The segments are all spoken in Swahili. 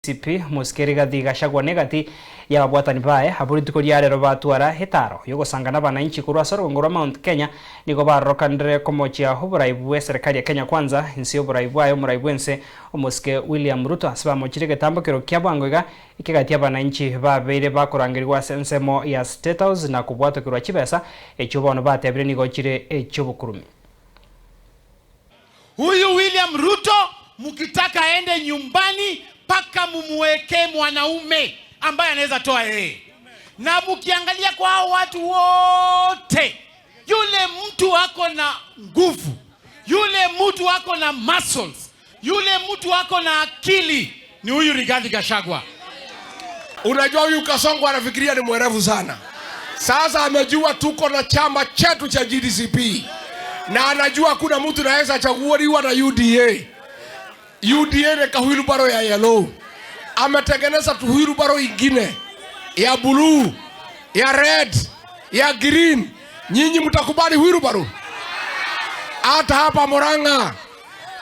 DCP Mosike Rigathi Gachagua negati y'ababwatani baye abwo rituko ria rero batwara etaro yogosangana abananchi korwa ase orogongo rwa Mount Kenya nigo barokanire komochia oborai bwa eserikali ya Kenya Kwanza inse y'oborai bwaye omorai bwense Omosike William Ruto ase bamochire egetambo kero kia bwango iga ekegati abananchi babeire bakorangerigwa ase ensemo ya State House na kobwatokerwa chibesa echio bono batebire nigo chire echiobokurumi. Huyu William Ruto mkitaka aende nyumbani mpaka mumuwekee mwanaume ambaye anaweza toa yeye. Na mkiangalia kwa hao watu wote, yule mtu ako na nguvu, yule mtu ako na muscles, yule mtu ako na akili ni huyu Rigathi Gachagua. Unajua huyu Kasongo anafikiria ni mwerevu sana. Sasa amejua tuko na chama chetu cha GDCP na anajua kuna mtu naweza chaguliwa na UDA. UDA ni kahwilubaro ya yellow. Ametengeneza tuwilubaro ingine ya blue, ya red, ya green. Nyinyi mtakubali wheelbarrow? Hata hapa Murang'a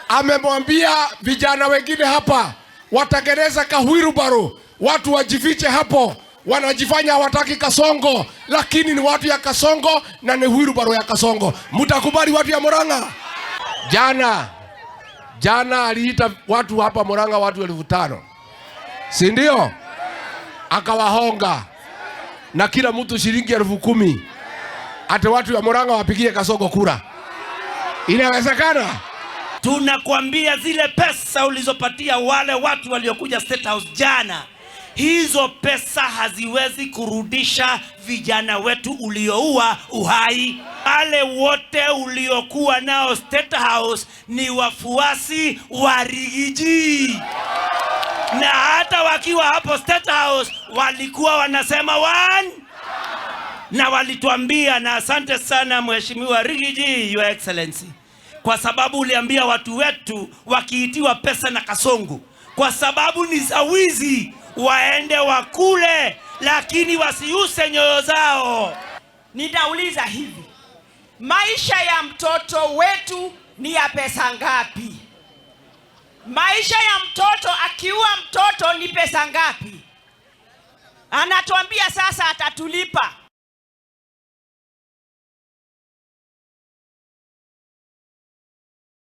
amemwambia vijana wengine hapa watengeneza kahwilubaro, watu wajifiche hapo, wanajifanya hawataki Kasongo, lakini ni watu ya Kasongo na ni wheelbarrow ya Kasongo. Mtakubali watu ya Murang'a? Jana jana aliita watu hapa Murang'a, watu 5,000, si ndio? Akawahonga na kila mtu shilingi 10,000, ati watu ya Murang'a wapigie Kasongo kura. Inawezekana? Tunakwambia zile pesa ulizopatia wale watu waliokuja State House jana, hizo pesa haziwezi kurudisha vijana wetu ulioua uhai. Wale wote uliokuwa nao State House ni wafuasi wa Riggy G, na hata wakiwa hapo State House walikuwa wanasema one na walituambia, na asante sana Mheshimiwa Riggy G, Your Excellency, kwa sababu uliambia watu wetu wakiitiwa pesa na Kasongo, kwa sababu ni za wizi, waende wakule, lakini wasiuse nyoyo zao. Nitauliza hivi, maisha ya mtoto wetu ni ya pesa ngapi? Maisha ya mtoto, akiua mtoto ni pesa ngapi? Anatuambia sasa atatulipa.